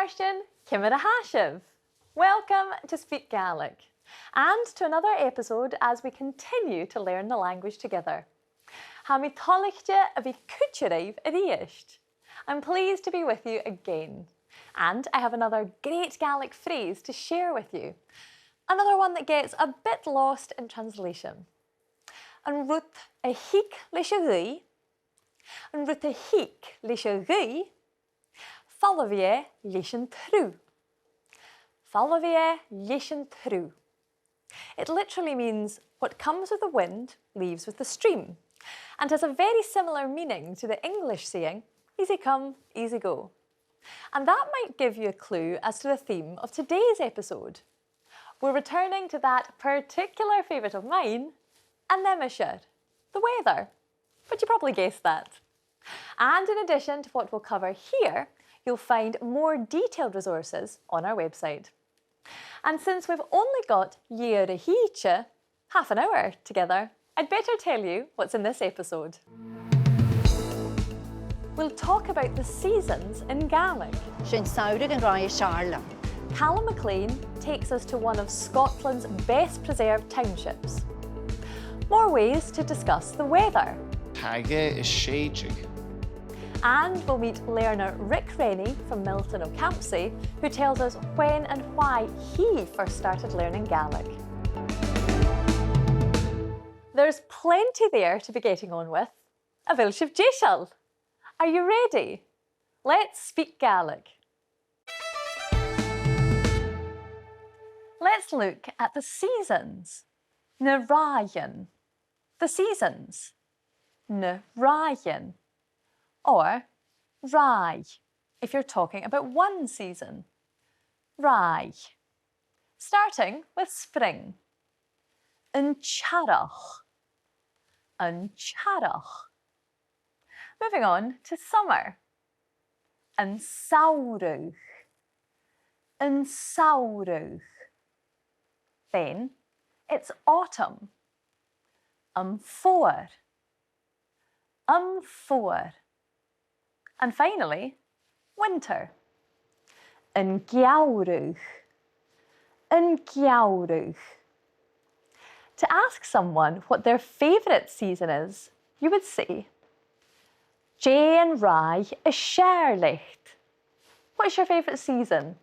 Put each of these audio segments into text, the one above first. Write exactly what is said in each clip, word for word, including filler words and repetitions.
Màrtainn, ciamar a tha sibh? Welcome to Speak Gaelic, and to another episode as we continue to learn the language together. Tha mi toilichte a bhith cuide ribh a-rithist. I'm pleased to be with you again, and I have another great Gaelic phrase to share with you, another one that gets a bit lost in translation. An rud a thig leis a' ghaoith, an rud a thig leis a' ghaoith, falbhaidh e leis an t-sruth. Falbhaidh e leis an t-sruth. It literally means, "What comes with the wind leaves with the stream," and has a very similar meaning to the English saying, "Easy come, easy go." And that might give you a clue as to the theme of today's episode. We're returning to that particular favourite of mine, an aimsir, the weather. But you probably guessed that. And in addition to what we'll cover here, you'll find more detailed resources on our website. And since we've only got leth-uair a thìde, half an hour together, I'd better tell you what's in this episode. We'll talk about the seasons in Gaelic. 'S e an samhradh an ràith as fheàrr leam. Calum MacLean takes us to one of Scotland's best preserved townships. More ways to discuss the weather. Tha e a' sèideadh. And we'll meet learner Rick Rennie from Milton O'Campsie, who tells us when and why he first started learning Gaelic. There's plenty there to be getting on with. A bheil sibh deiseil? Are you ready? Let's speak Gaelic. Let's look at the seasons. Na ràithean. The seasons. Na ràithean. Or ràith, if you're talking about one season. Ràith. Starting with spring. An t-earrach. An t-earrach. Moving on to summer. An samhradh. An samhradh. Then it's autumn. Am foghar. Am foghar. And finally, winter. An geamhradh. An geamhradh. To ask someone what their favourite season is, you would say, "Dè an ràith as fheàrr leat?" What's your favourite season?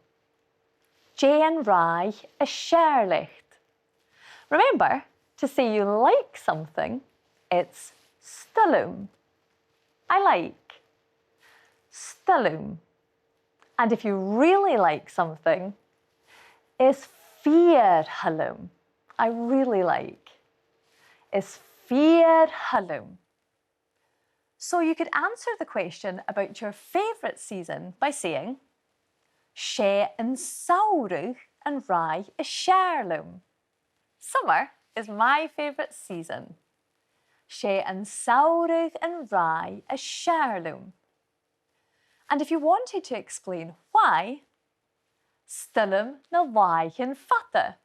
"Dè an ràith as fheàrr leat?" Remember, to say you like something, it's 's toil leam. I like. 'S toil leam. And if you really like something, is fìor thoil leam. I really like. Is fìor thoil leam. So you could answer the question about your favourite season by saying, 'S e an samhradh an ràith as fheàrr leam. Summer is my favourite season. 'S e an samhradh an ràith as fheàrr leam. And if you wanted to explain why, 's toil leam na làithean fada.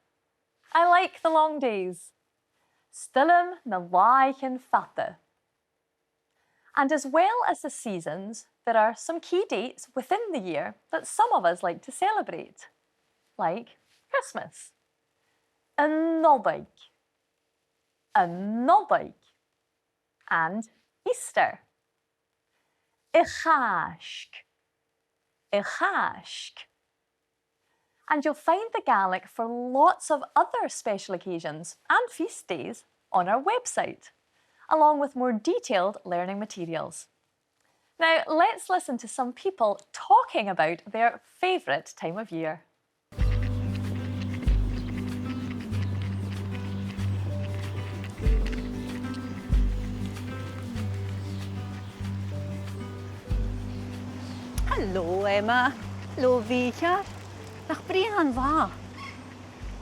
I like the long days. 'S toil leam na làithean fada. And as well as the seasons, there are some key dates within the year that some of us like to celebrate, like Christmas, an Nollaig, an Nollaig, and Easter. A' Chàisg. A' Chàisg. And you'll find the Gaelic for lots of other special occasions and feast days on our website, along with more detailed learning materials. Now, let's listen to some people talking about their favourite time of year. Halò, Emma. Halò, a Mhìcheil. Nach brèagha an là.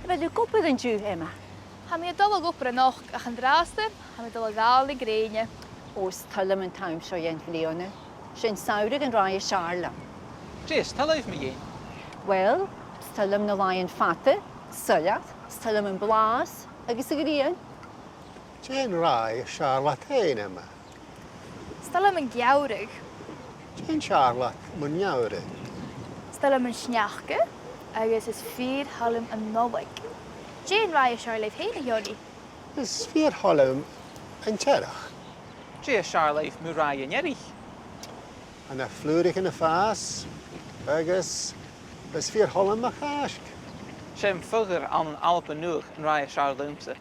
A bheil thu ag obair an-diugh, Emma? Tha mi a' dol a dh'obair a-nochd ach an-dràsta, tha mi a' dol a dh'fhàgail grèine. Ò, 's toil leam an t-àm seo dhen bhliadhna. 'S e an samhradh an ràith as fheàrr leam. Dè as toil leibh mu dheidhinn? Uill, 's toil leam na làithean fada, soilleir, 's toil leam am blàths agus a' ghrian. Dè an ràith as fheàrr leat fhèin, Emma? 'S toil leam an geamhradh. Dè as fheàrr leat mun gheamhradh? 'S Toil leam an t-sneachda agus is fìor thoil leam an Nollaig. Dè an ràith as fheàrr leibh fhèin, a Sheonaidh? Is fìor thoil leam an t-earrach. Dè as fheàrr leibh mu ràith an earraich? Tha na flùraichean a' fàs agus is fìor thoil leam mo Chàisg. 'S e am foghair ann an Alba Nuadh an ràith as fheàrr leamsa.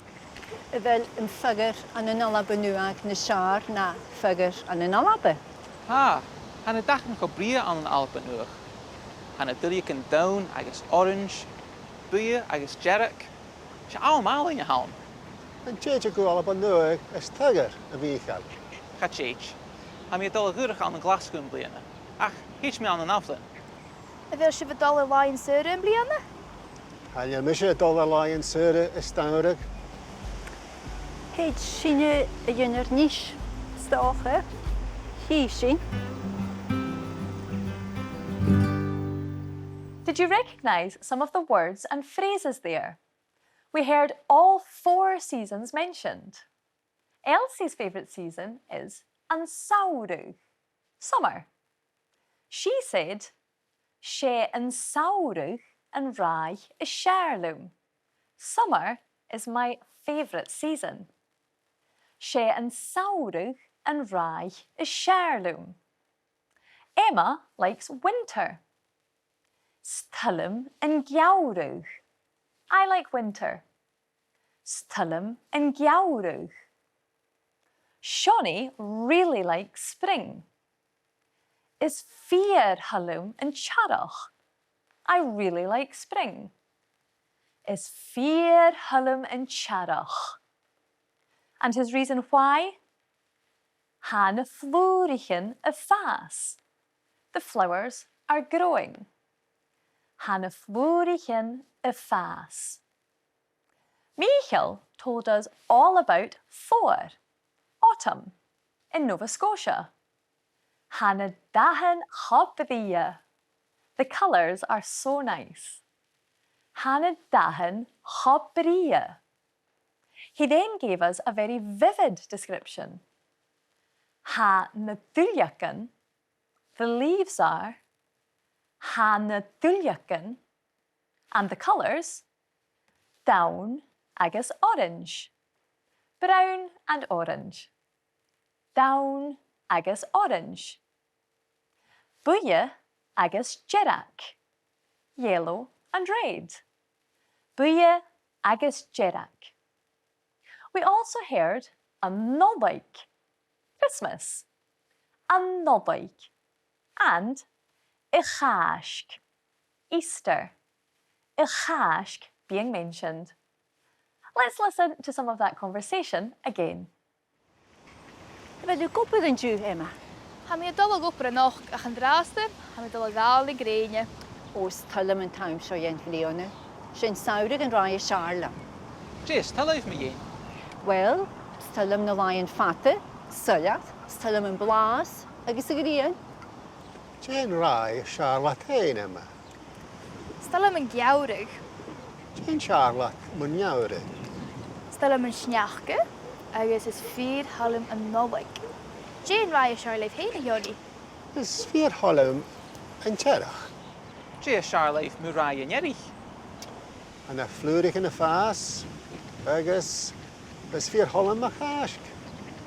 A bheil am foghair ann an Alba Nuadh nas fheàrr na foghair ann an Alba? Tha, tha na dathan cho brèagha ann an Alba Nuadh. Tha na duilleagan donn agus orains, buidhe agus dearg. 'S e àm àlainn a th' ann. An tèid thu gu Alba Nuadh as t-fhoghair, a Mhìcheil? Cha tèid. Tha mi a' dol a dh'fhuireach ann an Glaschu am-bliadhna, ach thèid mi ann an ath-bhliadhna. A bheil sibh a' dol air làithean-saora am-bliadhna? Chan eil mise a' dol air làithean-saora as t-samhradh. Thèid sinne a dh'fhuireach a-nis, 's dòcha. Chì sinn. Did you recognise some of the words and phrases there? We heard all four seasons mentioned. Elsie's favourite season is an samhradh, summer. She said, 'S e an samhradh an ràith as fheàrr leam. Summer is my favourite season. 'S e an samhradh an ràith as fheàrr leam. Emma likes winter. 'S toil leam an geamhradh. I like winter. 'S toil leam an geamhradh. Seonaidh really likes spring. Is fìor thoil leam an t-earrach. I really like spring. Is fìor thoil leam an t-earrach. And his reason why? Tha na flùraichean a' fàs. The flowers are growing. Tha na flùraichean a' fàs. Mìcheal told us all about fodhar, autumn, in Nova Scotia. Tha na dathan cho brèagha. The colours are so nice. Tha na dathan cho brèagha. He then gave us a very vivid description. Tha na duilleagan, the leaves are, tha na duilleagan, and the colours, donn agus orains. Brown and orange. Donn agus orains. Buidhe agus dearg. Yellow and red. Buidhe agus dearg. We also heard an Nollaig, Christmas. An Nollaig. And a' Chàisg, Easter. A' Chàisg being mentioned. Let's listen to some of that conversation again. A bheil thu ag obair an-diugh, Emma? Tha mi a' dol a dh'obair a-nochd, ach an-dràsta, tha mi a' dol a ghabhail na grèine. Ò, 's toil leam an t-àm seo dhen bhliadhna. 'S e an samhradh an ràith as fheàrr leam. Dè as toil leibh mu dheidhinn? Well, 's toil leam na làithean fada, soilleir, 's toil leam am blàths agus a' ghrian. Dè an ràith as fheàrr leat fhèin, Emma? 'S toil leam an geamhradh. Dè as fheàrr leat mun geamhradh? 'S toil leam an sneachda agus is fìor thoil leam an Nollaig. Dè an ràith as fheàrr leibh fhèin, a Sheonaidh? Is fìor thoil leam an t-earrach. Dè as fheàrr leibh mu ràith an earraich? Tha na flùraichean a' fàs agus is fìor thoil leam mo Chàisg.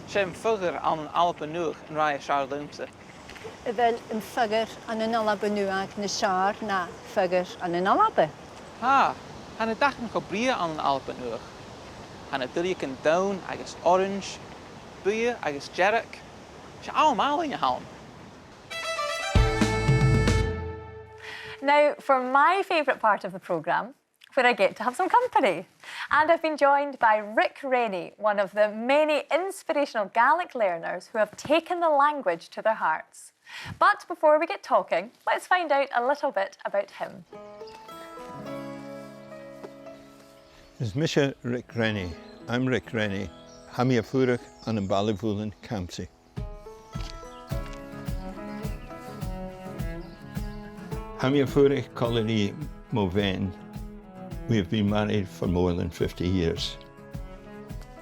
'S e am foghair ann an Alba Nuadh an ràith as fheàrr leamsa. A bheil am foghair ann an Alba Nuadh nas fheàrr na foghair ann an Alba? Tha, tha na dathan cho brèagha ann an Alba Nuadh. Tha na duilleagan donn agus orains, buidhe agus dearg. 'S e àm àlainn a th' ann. Now, for my favourite part of the programme, where I get to have some company. And I've been joined by Rick Rennie, one of the many inspirational Gaelic learners who have taken the language to their hearts. But before we get talking, let's find out a little bit about him. Is mise Rick Rennie. I'm Rick Rennie. Tha mi a' fuireach ann am Ballybhoolain, Campsie. Tha mi a' fuireach còmhla ri mo bhean. We have been married for more than fifty years.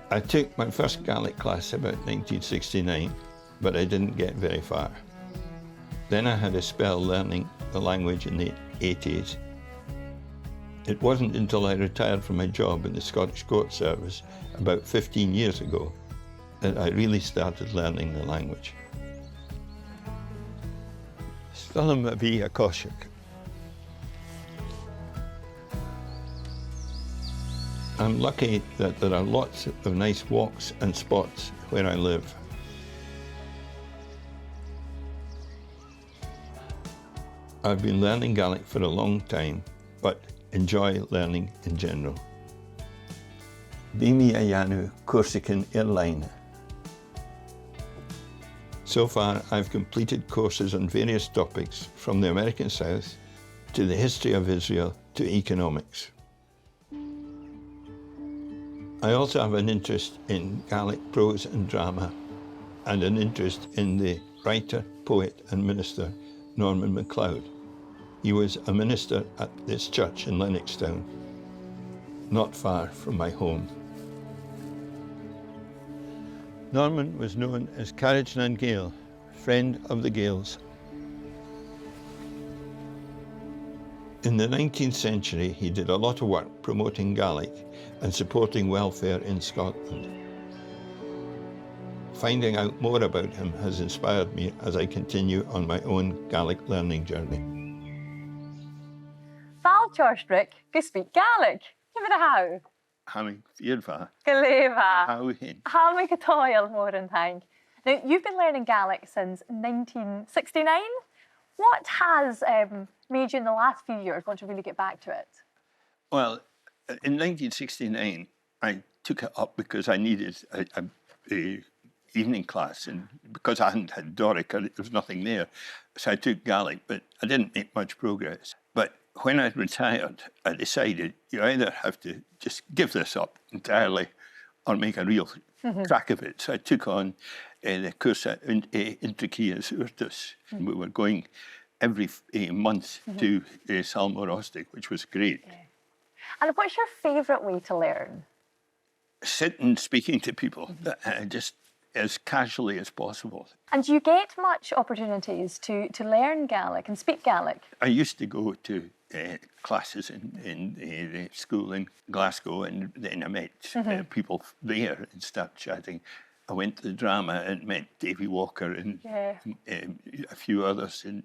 I took my first Gaelic class about nineteen sixty-nine, but I didn't get very far. Then I had a spell learning the language in the eighties. It wasn't until I retired from my job in the Scottish Court Service about fifteen years ago that I really started learning the language. 'S toil leam a bhith a' coiseachd. I'm lucky that there are lots of nice walks and spots where I live. I've been learning Gaelic for a long time, but enjoy learning in general. Bidh mi a' dèanamh cùrsaichean air-loidhne. So far, I've completed courses on various topics, from the American South to the history of Israel to economics. I also have an interest in Gaelic prose and drama, and an interest in the writer, poet and minister Norman MacLeod. He was a minister at this church in Lennoxtown, not far from my home. Norman was known as Caraid nan Gàidheal, friend of the Gaels. In the nineteenth century, he did a lot of work promoting Gaelic and supporting welfare in Scotland. Finding out more about him has inspired me as I continue on my own Gaelic learning journey. Fàilte ort, Rick, gu SpeakGaelic. Ciamar a tha thu? Tha mi fìor mhath. Glè mhath. Tha thu fhèin? Tha mi gu dòigheil, mòran taing. Now, you've been learning Gaelic since nineteen sixty-nine. What has, um, made you in the last few years want to really get back to it? Well, in nineteen sixty-nine, I took it up because I needed a, a, a evening class, and because I hadn't had Doric, there was nothing there. So I took Gaelic, but I didn't make much progress. But when I retired, I decided you either have to just give this up entirely or make a real crack of it. So I took on, eh, the course at In-, eh, Intricaidh is Ùrtas. And we were going every f-, eh, month to, eh, Sabhal Mòr Ostaig, which was great. Yeah. And what's your favourite way to learn? Sitting, speaking to people, uh, just as casually as possible. And do you get much opportunities to, to learn Gaelic and speak Gaelic? I used to go to, uh, classes in, in, uh, the school in Glasgow, and then I met, uh, people there and start chatting. I went to the drama and met Davy Walker and, um, a few others and,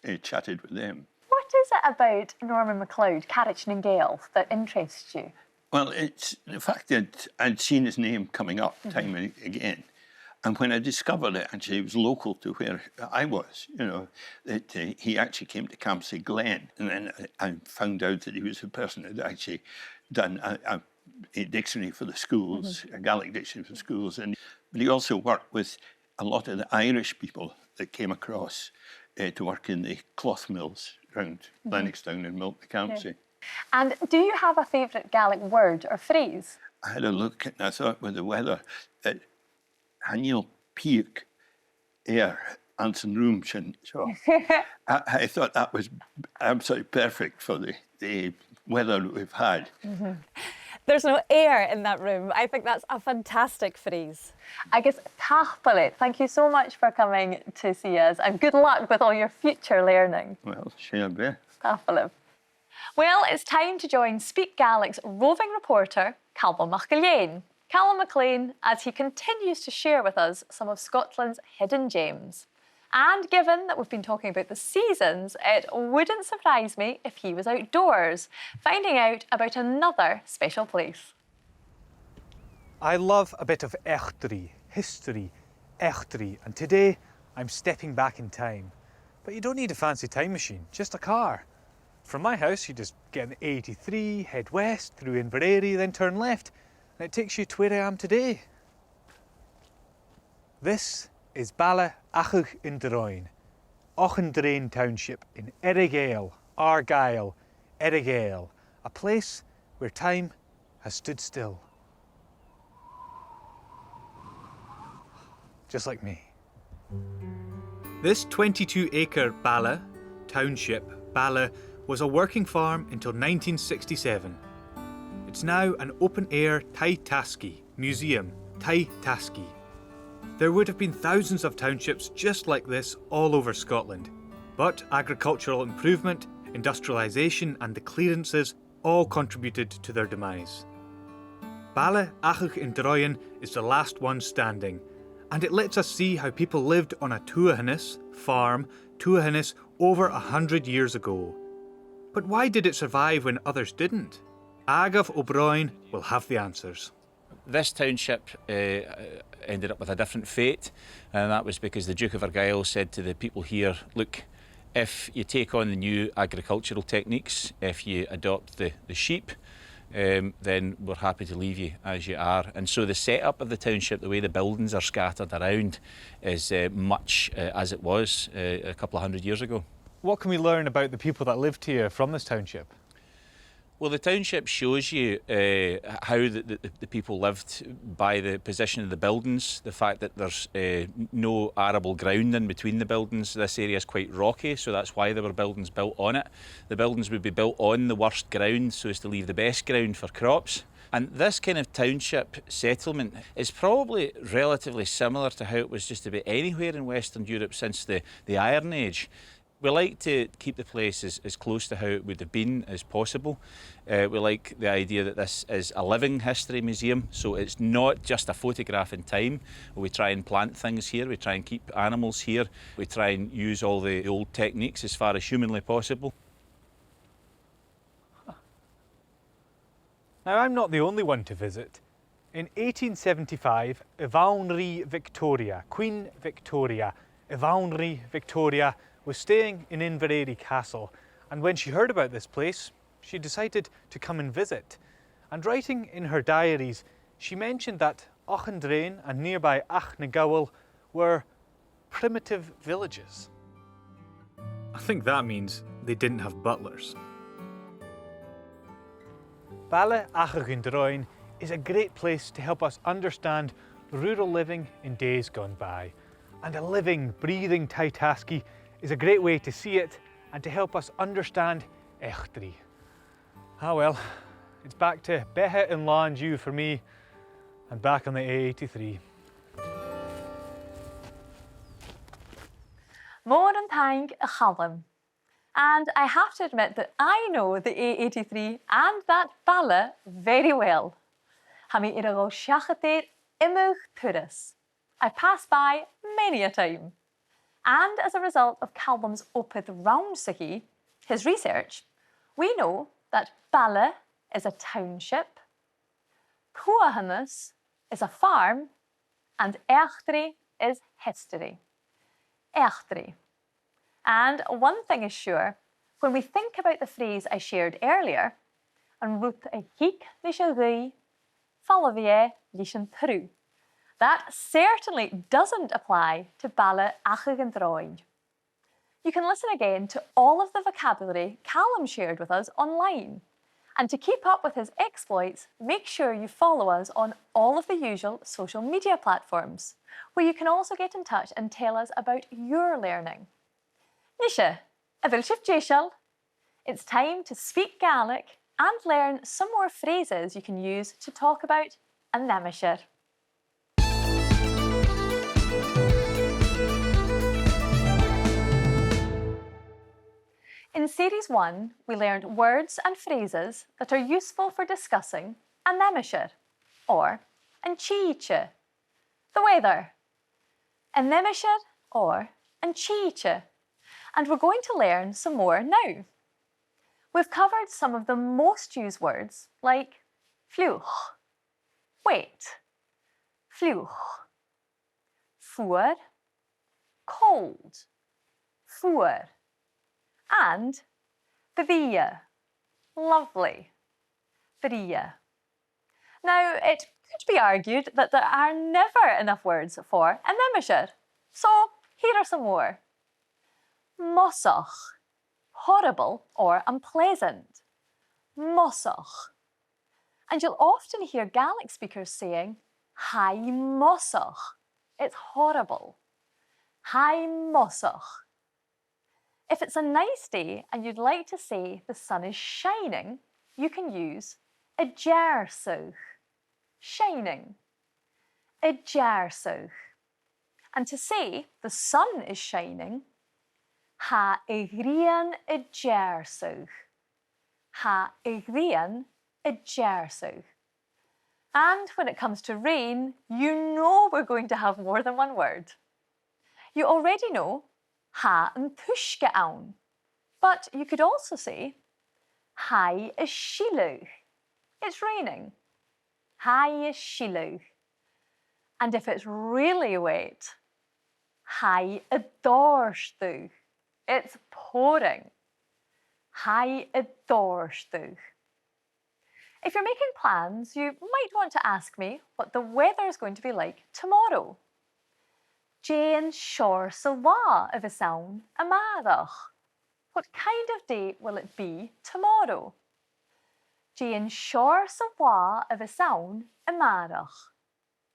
uh, chatted with them. What is it about Norman MacLeod, Caraid nan Gàidheal, that interests you? Well, it's the fact that I'd seen his name coming up time and again. And when I discovered it, actually, it was local to where I was, you know, that, uh, he actually came to Campsie Glen. And then I, I found out that he was the person who'd actually done a, a, a dictionary for the schools, a Gaelic dictionary for schools. And, but he also worked with a lot of the Irish people that came across, uh, to work in the cloth mills round Lennoxtown and Milton Keynes. And do you have a favourite Gaelic word or phrase? I had a look and I thought with the weather that chan eil pìob air anns an rùm sin. So I, I thought that was absolutely perfect for the, the weather that we've had. There's no air in that room. I think that's a fantastic phrase. Agus tapadh leat. Thank you so much for coming to see us, and good luck with all your future learning. Well, sin e. Tapadh leibh. Well, it's time to join SpeakGaelic's roving reporter, Calum MacIlleathain. Calum MacLean, as he continues to share with us some of Scotland's hidden gems. And given that we've been talking about the seasons, it wouldn't surprise me if he was outdoors, finding out about another special place. I love a bit of eachdraidh, history, eachdraidh, and today I'm stepping back in time. But you don't need a fancy time machine, just a car. From my house, you just get an eighty-three, head west through Inverary, then turn left, and it takes you to where I am today. This is Baile Achadh an Dròin, Auchendrayne Township in Earra-Ghàidheal, Argyll, Earra-Ghàidheal, a place where time has stood still. Just like me. This twenty-two acre baile, township, baile, was a working farm until nineteen sixty-seven. It's now an open-air taigh-tasgaidh museum, Taigh Tasgaidh. There would have been thousands of townships just like this all over Scotland, but agricultural improvement industrialisation and the clearances all contributed to their demise. Baile Achadh an Draoidhean is the last one standing, and it lets us see how people lived on a tuathanas, farm, tuathanas over a hundred years ago. But why did it survive when others didn't? Àghabh O'Brien will have the answers. This township, uh, ended up with a different fate, and that was because the Duke of Argyll said to the people here, "Look, if you take on the new agricultural techniques, if you adopt the, the sheep, um, then we're happy to leave you as you are." And so the setup of the township, the way the buildings are scattered around, is, uh, much, uh, as it was, uh, a couple of hundred years ago. What can we learn about the people that lived here from this township? Well, the township shows you, uh, how the, the, the people lived by the position of the buildings, the fact that there's, uh, no arable ground in between the buildings. This area is quite rocky, so that's why there were buildings built on it. The buildings would be built on the worst ground so as to leave the best ground for crops. And this kind of township settlement is probably relatively similar to how it was just about anywhere in Western Europe since the, the Iron Age. We like to keep the place as, as close to how it would have been as possible. Uh, we like the idea that this is a living history museum, so it's not just a photograph in time. We try and plant things here, we try and keep animals here, we try and use all the old techniques as far as humanly possible. Now, I'm not the only one to visit. In eighteen seventy-five, a Bhanrigh Victoria, Queen Victoria, a Bhanrigh Victoria, was staying in Inveraray Castle, and when she heard about this place, she decided to come and visit. And writing in her diaries, she mentioned that Achadh an Draoidhean and nearby Achadh na Gabhail were primitive villages. I think that means they didn't have butlers. Baile Achadh an Draoidhean is a great place to help us understand rural living in days gone by, and a living, breathing Taigh Tasgaidh is a great way to see it and to help us understand eachdraidh. Ah well, it's back to beatha an là an-diugh for me, and back on the A eighty-three. Mòran taing, a Chaluim. And I have to admit that I know the A eighty-three and that baile very well. Tha mi air a dhol seachad air iomadh turas. I've passed by many a time. And as a result of Calum's obair rannsachaidh, his research, we know that baile is a township, tuathanas is a farm, and eachdraidh is history. Eachdraidh. And one thing is sure, when we think about the phrase I shared earlier, an rud a thig leis a' ghaoith, falbhaidh e leis an truth. That certainly doesn't apply to Baile Achadh an Draoidhean. You can listen again to all of the vocabulary Calum shared with us online. And to keep up with his exploits, make sure you follow us on all of the usual social media platforms, where you can also get in touch and tell us about your learning. Nise, a bheil sibh deiseil? It's time to speak Gaelic and learn some more phrases you can use to talk about an aimsir. In Series one, we learned words and phrases that are useful for discussing an aimsir, or an t-sìde, the weather. An aimsir or an t-sìde. And we're going to learn some more now. We've covered some of the most used words like fliuch, wet, fliuch, fuar, cold, fuar, and brèagha, lovely, brèagha. Now, it could be argued that there are never enough words for an aimsir, so here are some more. Mosach, horrible or unpleasant. Mosach. And you'll often hear Gaelic speakers saying, "Tha i mosach." It's horrible. Tha i mosach. If it's a nice day and you'd like to say the sun is shining, you can use a deàrrsadh, shining. A deàrrsadh. And to say the sun is shining, Tha a' ghrian a' deàrrsadh. Tha a' ghrian a' deàrrsadh. And when it comes to rain, you know we're going to have more than one word. You already know tha an t-uisge ann, but you could also say tha i a' sileadh. It's raining. Tha i a' sileadh. And if it's really wet, tha i a' dòrtadh. It's pouring. Tha i a' dòrtadh. If you're making plans, you might want to ask me what the weather's going to be like tomorrow. Dè an seòrsa là a bhios ann a-màireach? What kind of day will it be tomorrow? Dè an seòrsa là a bhios ann a-màireach?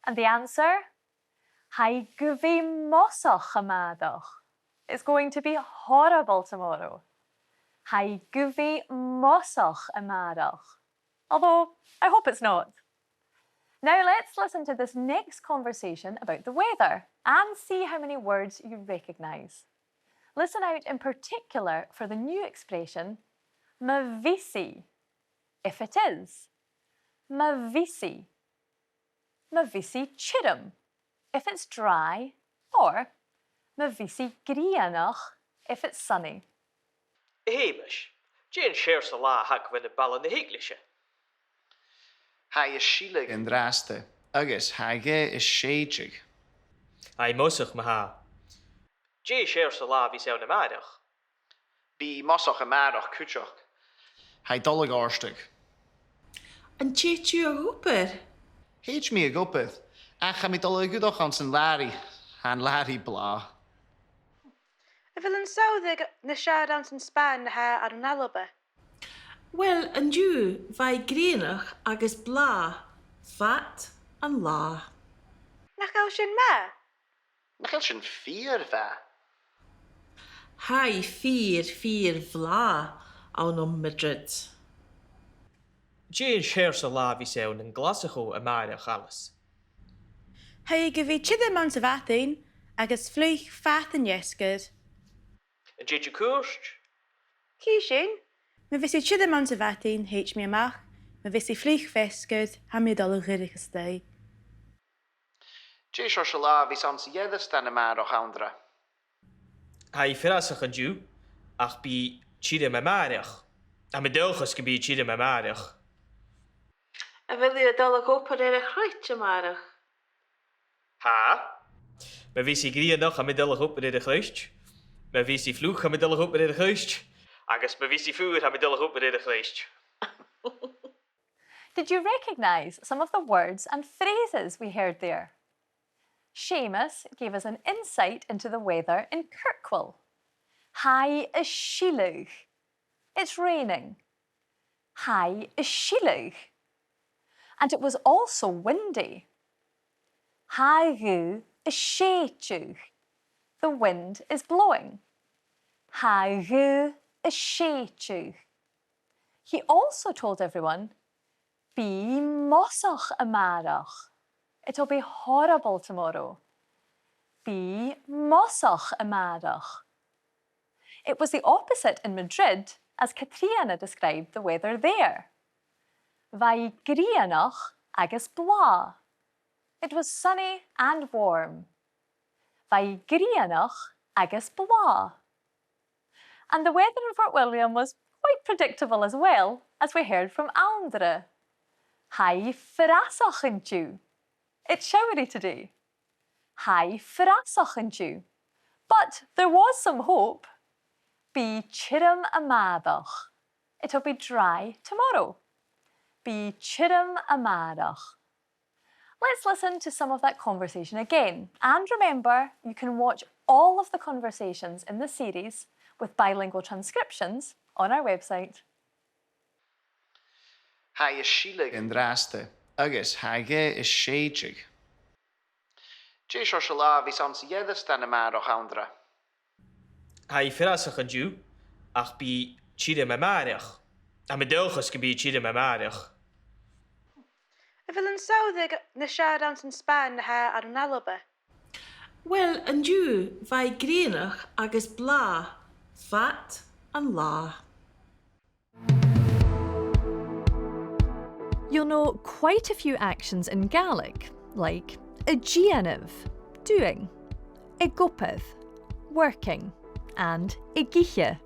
And the answer? Tha i gu bhith mosach a-màireach. It's going to be horrible tomorrow. Tha i gu bhith mosach a-màireach. Although, I hope it's not. Now let's listen to this next conversation about the weather and see how many words you recognise. Listen out in particular for the new expression, ma bhios i, if it is. Ma bhios i. Ma bhios i tioram, if it's dry, or ma bhios i grianach, if it's sunny. A Sheumais, dè an seòrsa là a th' agaibh ann am baile na h-eaglaise? Tha i a' sileadh an-dràsta, agus tha e a' sèideadh. Tha i mosach ma-thà. Dè an seòrsa là a bhios ann a-màireach? Bidh i mosach a-màireach cuideachd. Tha i a' dol a dhòrtadh. An tèid thu a dh'obair? Thèid mi a dh'obair, ach tha mi a' dol a dh'fhuireach anns an làraidh. Tha an làraidh blàth. A bheil an samhradh nas fheàrr anns an Spàinn na tha ann an Alba? Uill, an-diugh bha i grianach agus blàth fad an latha. Nach eil sin math? Nach eil sin fìor mhath? Tha i fìor, fìor bhlàth ann am Madrid. Dè an seòrsa là a bhios ann an Glaschu a-màireach, Alice? Tha i gu bhith tioram anns a' mhadainn agus fliuch fad an fheasgair. An tèid thu cuairt? Chì sinn. Ma bhios i tioram anns a' mhadainn, thèid mi a-mach. Ma bhios i fliuch feasgar, tha mi a' dol a dh'fhuireach a-staigh. Dè seòrsa là a bhios anns a' Ghearasdan a-màireach, Anndra? Tha i furasta an-diugh, ach bidh i tioram a-màireach. Tha mi an dòchas gum bi i tioram a-màireach. A bheil thu a' dol a dh'obair air a' chroit a-màireach? Tha. Ma bhios i grianach, tha mi a' dol a dh'obair air a' chroit. Ma bhios i fliuch, tha mi a' dol a dh'obair air a' chroit. Agus ma bhios i fuar, tha mi a' dol a dh'obair air a' chroit. Did you recognise some of the words and phrases we heard there? Seumas gave us an insight into the weather in Kirkwall. Tha i a' sileadh. It's raining. Tha i a' sileadh. And it was also windy. Tha a' ghaoth a' sèideadh. The wind is blowing. Tha a' ghaoth a' sèideadh. He also told everyone, bidh i mosach a-màireach. It'll be horrible tomorrow. Bidh i mosach a-màireach. It was the opposite in Madrid, as Catrìona described the weather there. Bha i grianach agus blàth. It was sunny and warm. Bha i grianach agus blàth. And the weather in Fort William was quite predictable as well, as we heard from Anndra. Tha i frasach an-diugh. It's showery today. Tha i frasach an-diugh. But there was some hope. Bidh i tioram a-màireach. It'll be dry tomorrow. Bidh i tioram a-màireach. Let's listen to some of that conversation again. And remember, you can watch all of the conversations in the series with bilingual transcriptions on our website. Tha i a' sileadh an-dràsta agus tha a' ghaoth a' sèideadh. Dè seòrsa là a bhios anns a' Ghearasdan a-màireach, Anndra? Tha i furasta an-diugh, ach bidh i tioram a-màireach. Tha mi an dòchas gum bi i tioram a-màireach. A bheil an samhradh nas fheàrr anns an Spàinn na tha ann an Alba? Uill, an-diugh bha i grianach agus blàth Fad an latha. You'll know quite a few actions in Gaelic, like a' dèanamh, doing, ag obair, working, and ag ithe,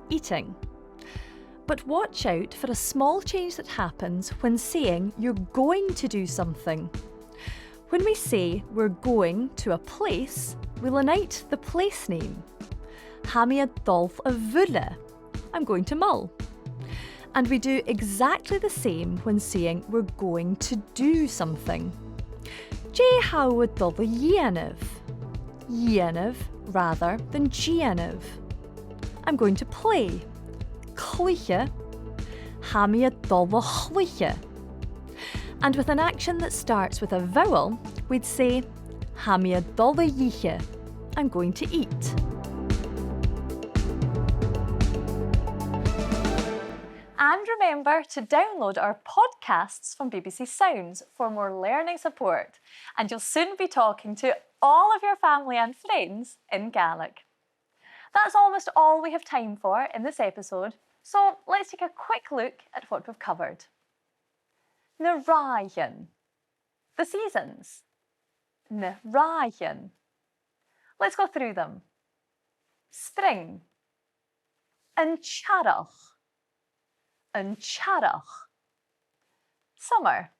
eating. But watch out for a small change that happens when saying you're going to do something. When we say we're going to a place, we'll inite the place name. Tha mi a' dol a Mhuile. I'm going to Mull. And we do exactly the same when saying we're going to do something. Dè tha thu a' dol a dhèanamh? Dhèanamh rather than dèanamh. I'm going to play. Cluiche. Tha mi a' dol a chluiche. And with an action that starts with a vowel, we'd say, tha mi a' dol a dh'ithe. I'm going to eat. And remember to download our podcasts from B B C Sounds for more learning support, and you'll soon be talking to all of your family and friends in Gaelic. That's almost all we have time for in this episode, so let's take a quick look at what we've covered. Na ràithean. The seasons. Na ràithean. Let's go through them. Spring. An t-earrach. An t-earrach. Summer.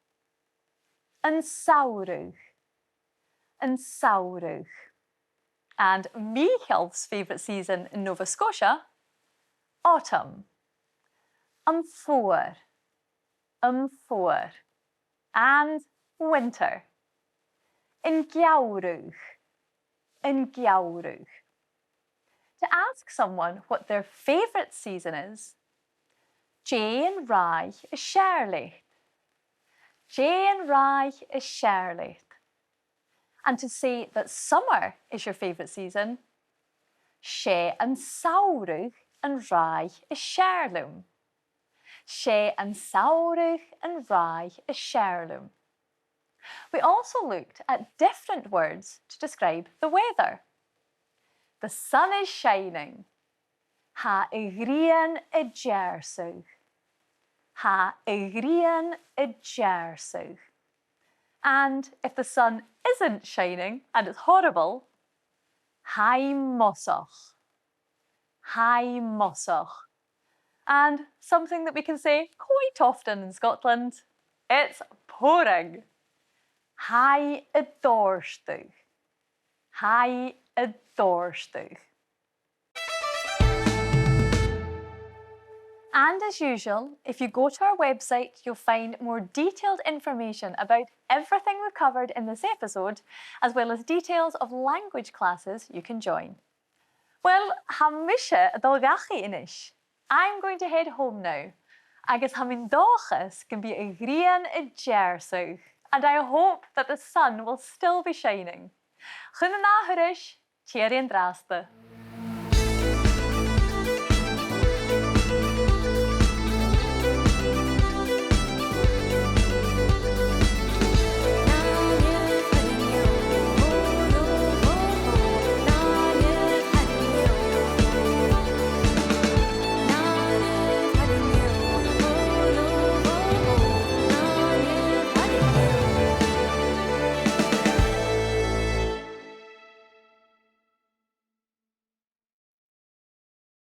An t-samhradh. An t-samhradh. And Michael's favourite season in Nova Scotia, autumn. Am foghar. Am foghar. And winter. An geamhradh. An geamhradh. To ask someone what their favourite season is, dè an ràith as fheàrr leat? Dè an ràith as fheàrr leat? And to say that summer is your favourite season, 's e an t-samhradh an ràith as fheàrr leam. 'S e an t-samhradh an ràith as fheàrr leam. We also looked at different words to describe the weather. The sun is shining. Tha a' ghrian a' deàrrsadh. Tha a' ghrian a' deàrrsadh. And if the sun isn't shining and it's horrible, tha i mosach. Tha i mosach. And something that we can say quite often in Scotland, it's pouring. Tha i a' dòrtadh. Tha i a' dòrtadh. And as usual, if you go to our website, you'll find more detailed information about everything we've covered in this episode, as well as details of language classes you can join. Well, tha mise a' dol dhachaigh a-nis. I'm going to head home now, agus tha mi an dòchas gum bi a' ghrian a' deàrrsadh, and I hope that the sun will still be shining. Chun an ath thuras, tìoraidh an-dràsta.